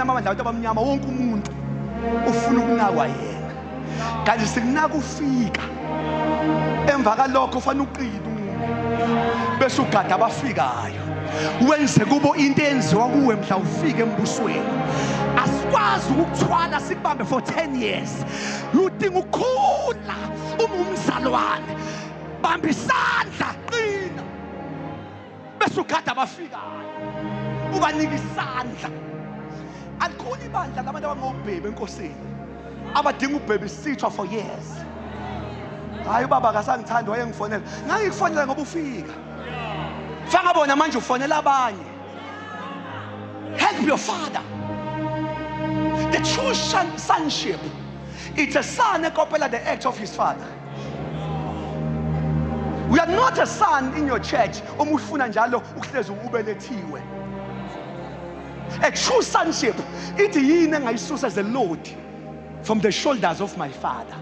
amabandla abantu abamnyama, wonke umuntu ufuna ukunakwa yena. Kanti sikunaka ufika. Emva kalokho ufana uqine umuntu. Bese ugada abafikayo. Wenze kubo into eyenziwa kuwe mhla ufika embusweni. Asikwazi ukukuthwala sikubambe for 10 years. Udinga ukukhula uma umzalwane. Bamba isandla, qina. Bese ugada abafikayo. Ubanika isandla. Alikhuli ibandla labantu abangobhebe enkosini. Abadinga ubhebisithwa for years. Hayi ubaba akasangithandi wayengifonela. Ngangikufonela ngoba ufika. Fangabona manje ufonela abanye. Help your father. The true sonship, it's a son ekopela the act of his father. We are not a son in your church. Uma ufuna njalo ukuhlezi ubelethiwe. A true sonship, ithi yini engayisusa as a load from the shoulders of my father.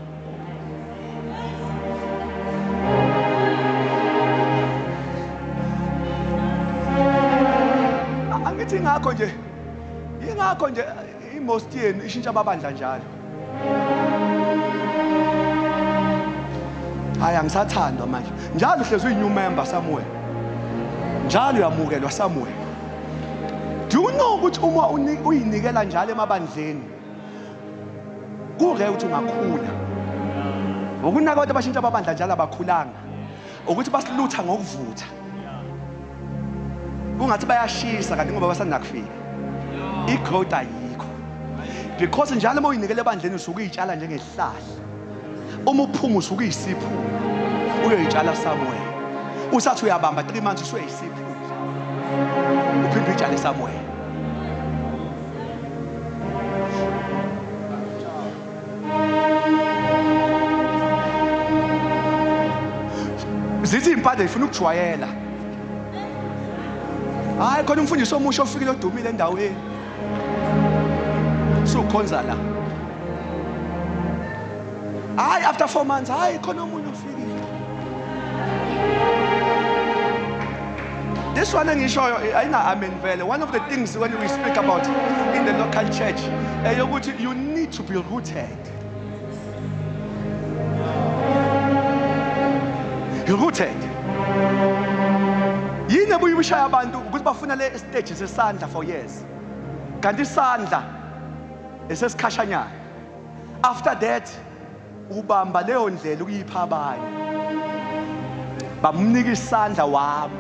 Angithi ingakho nje imost yenu ishintsha amabandla njalo. Hayi angisathandwa manje. Njalo uhlezi uyi new member somewhere. Njalo uyamukelwa somewhere. Do you know ukuthi uma uyinikela njalo emabandleni kure ukuthi ungakhula? Ukunaka abantu abashintsha amabandla njalo abakhulanga. Ukuthi basilutha ngokuvutha. Kungathi bayashisa kanti ngoba basanda kufika. I-growth ayikho. Because njalo uma uyinikela ebandleni usuke uyitshala njengesihlahla. Uma uphuma usuke uyisiphula. Uyoyitshala somewhere. Usathi uyabamba 3 months usuyisiphula. Uphinde uyitshale somewhere. Zithi impande ifuna ukujwayela. Hayi khona umfundisi omusha ofikile odumile endaweni. Sukhonza la. Hayi after 4 months, hayi khona omunye ofikile. This one engishoyo ayina amen vele. One of the things when we speak about in the local church, eyokuthi you need to be rooted. Rooted. Yini ebuye ibishaya abantu ukuthi bafuna le stage sesandla for years. Kanti isandla esesikhashanyana. After that ubamba leyo ndlela ukuyipha abanye. Bamnika isandla wami.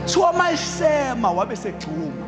Thiwa mayisema wabe sejuma.